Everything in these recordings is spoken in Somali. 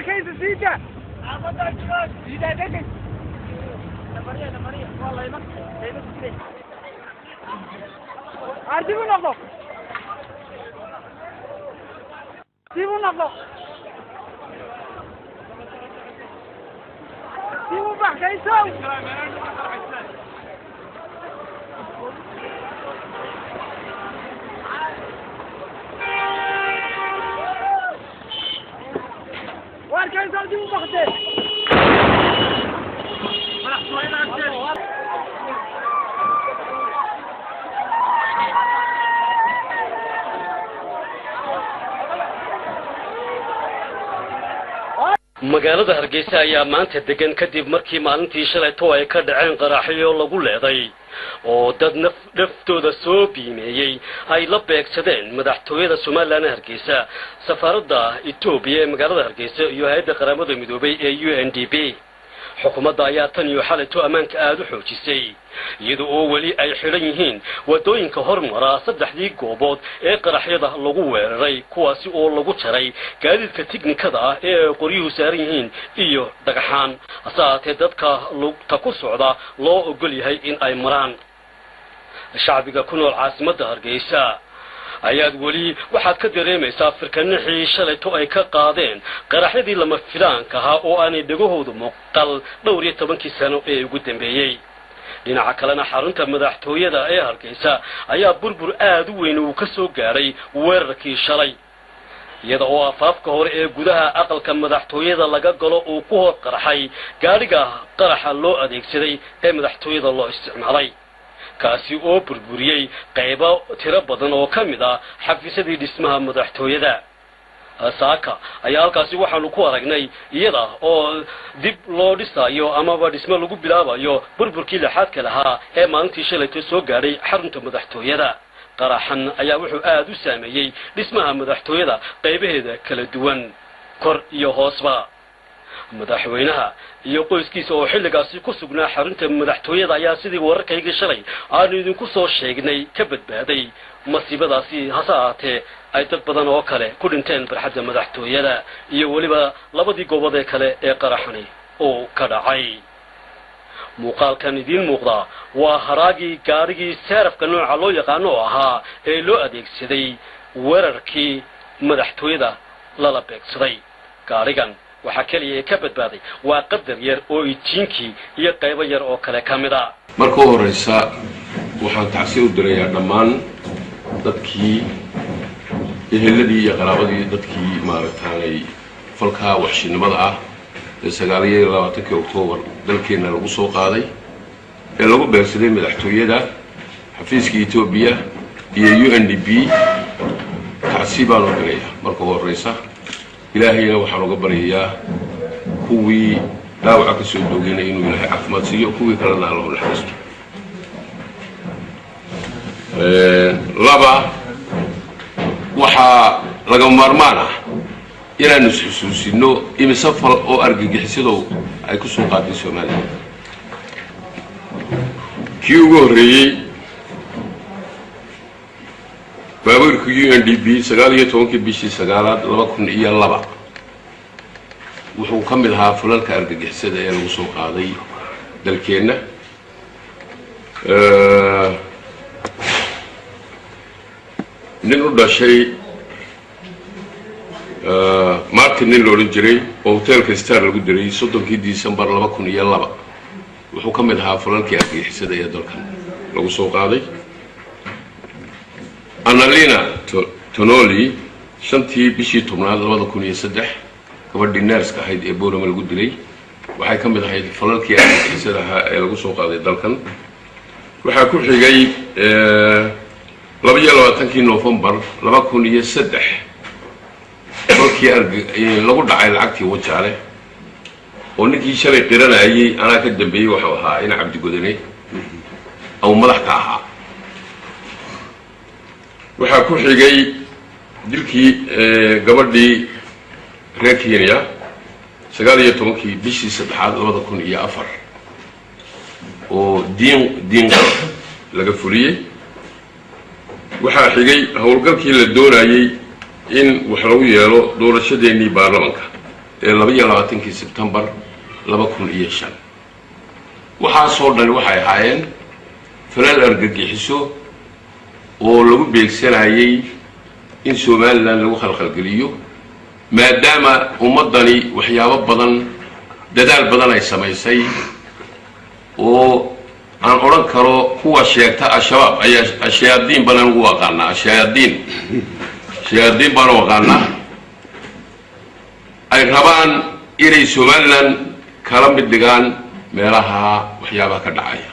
Arkaysa siida dib u noqdo, dib u noqdo, dib u bax kaysow. Waar kaysow, dib u baxdee. Magaalada Hargeysa ayaa maanta degan kadib markii maalintii shalayto ay ka dhaceen qaraxyo lagu leeday oo dad naf dhaftooda soo biimeeyey ay la beegsadeen madaxtooyada Somalilan ee Hargeysa, safaaradda Etoobiya ee magaalada Hargeysa iyo hay-adda Qaramada Midoobay ee UNDP. Xukuumadda ayaa tan iyo xalayto ammaanka aada u xoojisay, iyada oo weli ay xidhan yihiin waddooyinka hormara saddexdii goobood ee qaraxyada lagu weeraray, kuwaasi oo lagu jaray gaadiidka tiknikada ah ee ay qoryuhu saaran yihiin iyo dhagaxaan. Hase ahaatee dadka lugta ku socda loo ogol yahay in ay maraan. Shacbiga ku nool caasimadda Hargeysa ayaad weli waxaad ka dareemaysaa firkanixii shalayto ay ka qaadeen qaraxyadii lama filaanka ahaa oo aanay dhegahoodu muuqal dhowr iyo tobankii sano ee ugu dambeeyey. Dhinaca kalena xarunta madaxtooyada ee Hargeysa ayaa burbur aada u weyn uu ka soo gaadhay weerarkii shalay, iyada oo afaafka hore ee gudaha aqalka madaxtooyada laga galo uu ku hor qarxay gaadhiga qaraxa loo adeegsaday ee madaxtooyada loo isticmaalay, kaasi oo burburiyey qaybo tiro badan oo ka mid ah xafiisyadii dhismaha madaxtooyada. Saaka ayaa halkaasi waxaanu ku aragnay iyada oo dib loo dhisayo amaba dhismo lagu bilaabayo burburkii lixaadka lahaa ee maalintii shalayto soo gaadhay xarunta madaxtooyada. Qaraxan ayaa wuxuu aada u saameeyey dhismaha madaxtooyada qaybaheeda kala duwan, kor iyo hoosba. Madaxweynaha iyo qoyskiisa oo xilligaasi ku sugnaa xarunta madaxtooyada ayaa sidii wararkaygii shalay aanu idinku soo sheegnay ka badbaaday masiibadaasi, hase ahaatee ay dad badan oo kale ku dhinteen barxadda madaxtooyada iyo weliba labadii goobood ee kale ee qaraxani uu ka dhacay. Muuqaalkan idiin muuqdaa waa haraagii gaadhigii seerafka nooca loo yaqaano oo ahaa ee loo adeegsaday weerarkii madaxtooyada lala beegsaday. Gaadhigan waxaa keliya ee ka badbaaday waa qadar yar oo ijiinkii iyo qaybo yar oo kale ka mid a. Marka u horeysa waxaan tacsi u dirayaa dhammaan dadkii eheladii iyo qaraabadii dadkii maaragtaanay falkaa waxshinimada ah ee 29-kii Oktoobar dalkeenna lagu soo qaaday ee lagu beegsaday madaxtooyada, xafiiska Etoobiya iyo UNDP. Tacsi baan u dirayaa marka u horeysa, Ilaahayna waxaan uga baryayaa kuwii dhaawaca ka soo doogayna inuu Ilaahay caafimaad siiyo, kuwii kalena Alla u naxariisto. Laba, waxaa lagama maarmaan ah inaanu is-xusuusino imise fal oo argagixisado ay ku soo qaaday Soomaaliya. Kii ugu horreeyey, baabuurka UNDP, 19-kii bishii sagaalaad 2002, wuxuu ka mid ahaa fulalka argagixisada ee lagu soo qaaday dalkeenna. Nin u dhashay Martin nin la odhan jiray oo hotelka Star lagu diray 30-kii December 2002 wuxuu ka mid ahaa fulalkii argagixisada ee dalkan lagu soo qaaday. Annalina Tonoli, 5-tii bishii tobnaad 2003, gabadhii neerska ahayd ee Boorama lagu dilay, waxay ka mid ahayd falalkii argagixisada ahaa ee lagu soo qaaday dalkan. Waxaa ku xigay 22-kii Novembar 2003 falkii lagu dhacay lacagtii Wajaale oo ninkii shalay qiranayay anaa ka dambeeyey waxau ahaa ina Cabdigodane au madax ka ahaa. Waxaa ku xigay dilkii gabadhii reer Kenya 19-kii bishii saddexaad 2004 oo diin diinqar laga fuliyey. Waxaa xigay howlgalkii la doonayey in wax lagu yeelo doorashadeennii baarlamanka ee ee 22-kii Sebtembar 2005. Waxaasoo dhani waxay ahaayeen falal argagixiso oo lagu beegsanayay in Somaliland lagu khalkhalgeliyo, maadaama ummaddani waxyaabo badan, dadaal badan ay samaysay, oo aan odhan karo kuwa sheegta Al-Shabaab ayaa ashayaadiin baan ugu aqaanaa, ashayaadiin, shayaadiin baan u aqaanaa, ay rabaan inay Somaliland kala mid dhigaan meelaha waxyaabaha ka dhacaya.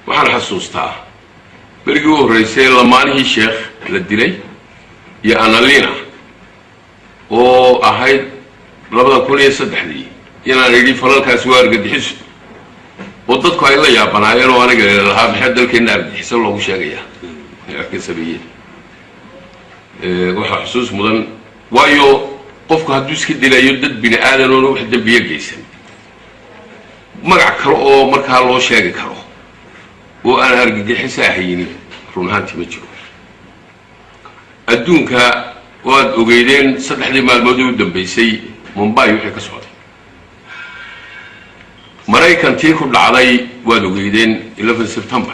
Waxaan xasuustaa berigii u horreysay lamaanihii Sheekh la dilay iyo Analina oo ahayd 2003-dii inaan idhi falalkaasi waa argagixiso, oo dadku ay la yaabanaayeen oo aniga lahaa maxaa dalkeenna argagixiso loogu sheegayaa wax ka sameeyeen. Waxaa xusuus mudan, waayo qofku hadduu iska dilayo dad bini aadan oona wax dembiyo geysan, magac kale oo markaa loo sheegi karo oo aan argagixiso ahaynin run ahaantii ma jiro adduunka. Waad ogeydeen 3-dii maalmood ee u dambeysay Mumbai wixii ka socday, Maraykan tii ku dhacday waad ogeydeen 11 September.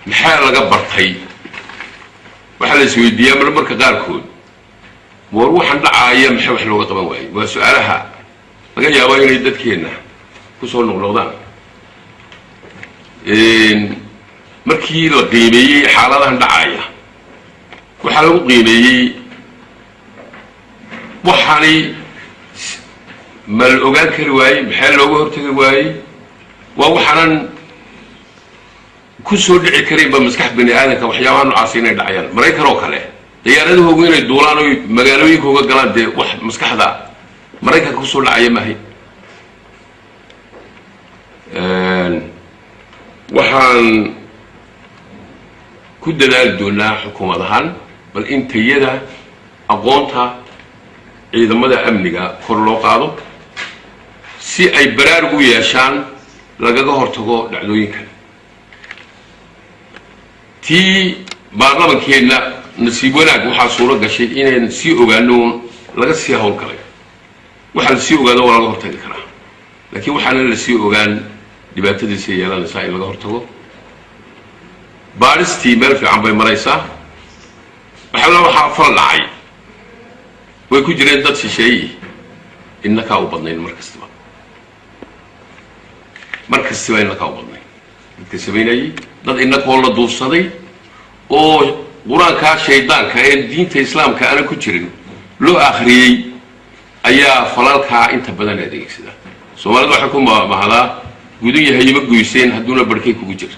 Maxaa laga bartay? Waxaa la isweydiiyaa marmarka qaarkood, war waxaan dhacaaya maxaa wax looga qaban waayey? Waa su-aalaha laga yaabo inay dadkeenna kusoo noqnoqdaan. Markii la qiimeeyey xaaladahan dhacaaya, waxaa lagu qiimeeyey waxaani ma la ogaan kari waayey, maxaa looga hortegi waayey? Waa waxaanan ku soo dhici karaynba maskax bani aadanka waxyaabaha noocaasi inay dhacayaan. Maraykan oo kale diyaaradahoogu inay duulaan oy magaalooyinkooga galaan, dee wax maskaxda Maraykanka kusoo dhacaya maahay. Waxaan ku dadaali doonaa xukuumad ahaan bal in tayada aqoonta ciidamada amniga kor loo qaado si ay baraarug u yeeshaan, lagaga hortago dhacdooyinkan. Tii baarlamankeenna nasiib wanaag waxaa suuro gashay inayn sii ogaano, laga sii howlgalay. Waxaa la sii ogaado waa laga hortagi karaa, laakiin waxaana la sii ogaan dhibaatadiisa yeelanaysaa in laga hortago. Baadhistii meel fiican bay maraysaa. Waxalla waxaa fal dhacay way ku jireen dad shisheeyi, innakaa u badnayn mar kastaba, mar kastaba innakaa u badnayn dadka samaynayay, dad innakoo la duufsaday oo qur-aankaa shaydaanka ee diinta islaamka aanan ku jirin loo akhriyey ayaa falalkaa inta badan adeegsada. Soomaalida waxay ku mahdaa gudun yahay ima goyseen hadduuna barhkay kugu jira.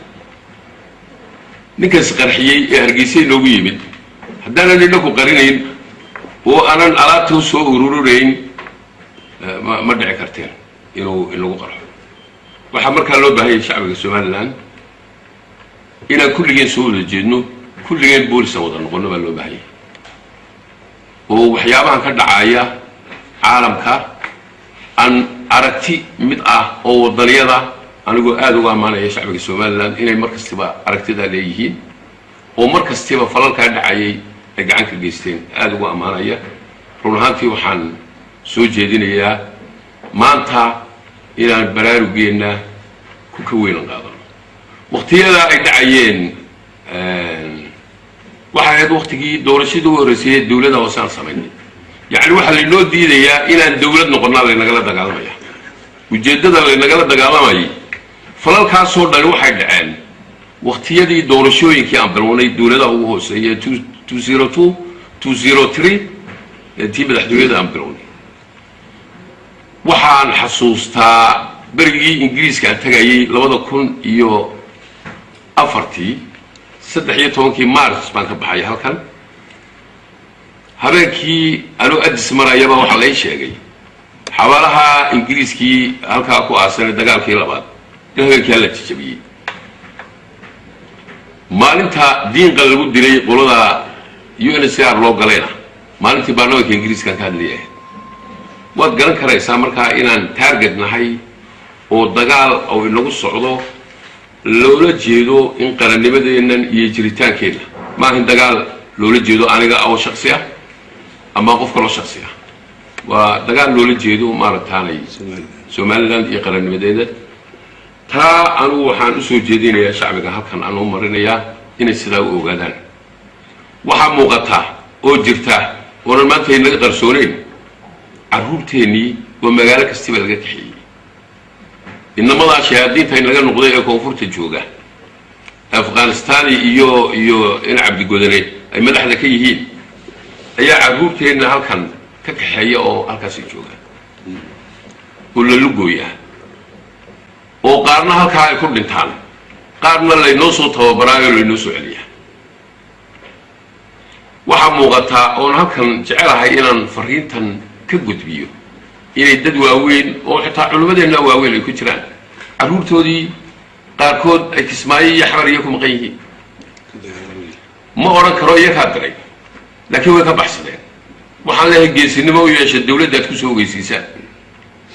Ninkaas qarxiyey ee Hargeysay noogu yimid, haddaanan inaku qarinayn oo aanan alaabta u soo ururinayn, ma dhici karteen inuu inagu qarxo. Waxaa markaa loo baahanyay shacbiga Somaliland inaan kulligeen soo wada jeedno, kulligeen boolisan wada noqono baa loo baahanyay, oo waxyaabahan ka dhacaya caalamka aan aragti mid ah oo wadaniyada. Anigoo aada uga ammaanaya shacbiga Somaliland inay mar kastiba aragtidaa leeyihiin oo mar kastiba falalkaa dhacayay ay gacan ka geysteen, aada uga ammaanaya run ahaantii, waxaan soo jeedinayaa maanta inaan baraarugeenna ku ka weynan qaadano. Waktiyadaa ay dhacayeen waxay ahayd waktigii doorashadii u horreysay ee dawladda hoose aan samaynay. Yacni waxaa laynoo diidayaa inaan dawlad noqonnaa, laynagala dagaalamaya. Ujeeddada laynagala dagaalamayay, falalkaasoo dhani waxay dhaceen waktiyadii doorashooyinkii aan bilownay dawladaha ugu hooseeya, 202, 203, tii madaxtooyada aan bilownay. Waxaan xasuustaa berigii Ingiriiska aan tagayay 2004-tii, 13-kii Mars baan ka baxay halkan. Habeenkii anuu Addis marayaba waxaa lay sheegay xabaalaha Ingiriiskii halkaa ku aasanay dagaalkii labaad in habeenkii hala jajabiyey. Maalinta Diinqa lagu dilay qolada UNHCR loo galayna maalintii baarlamaanka Ingiriiskaan ka hadlayay ahayd. Waad garan karaysaa markaa inaan target nahay oo dagaal oo inagu socdo loola jeedo in qarannimadeennan iyo jiritaankeenna. Ma ahin dagaal loola jeedo aniga oo shaksi ah ama qof kaloo shaksi ah. Waa dagaal loola jeedo maaragtaanay Somaliland iyo qarannimadeeda. Taa anugu waxaan usoo jeedinayaa shacbiga halkan aan u marinayaa inay sidaa u ogaadaan. Waxaa muuqata oo jirta oonan maanta inaga qarsooneyn, carruurteennii oo magaalo kastiba laga kaxeeyey, inamadaa shayaadiinta inaga noqday ee koonfurta jooga, Afghanistani iyo in Cabdigodane ay madaxda ka yihiin, ayaa carruurteenna halkan ka kaxeeya oo halkaasi jooga oo la lugooya, oo qaarna halkaa ay ku dhintaan, qaarna laynoo soo tababaraayo, laynoo soo celiyaa. Waxaa muuqataa oon halkan jecelahay inaan fariintan ka gudbiyo inay dad waaweyn oo xitaa culimmadeenna waaweyn ay ku jiraan, carruurtoodii qaarkood ay Kismaayo iyo Xamar iyo ku maqan yihiin. Ma odhan karo iyakaa diray, laakiin way ka baxsadeen. Waxaan leeyahay, geesinimo u yeesha dawladda aad kusoo ogeysiisaan.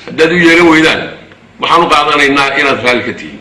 Haddaad u yeelan weydaan, waxaan u qaadanaynaa inaad raalli ka tihiin.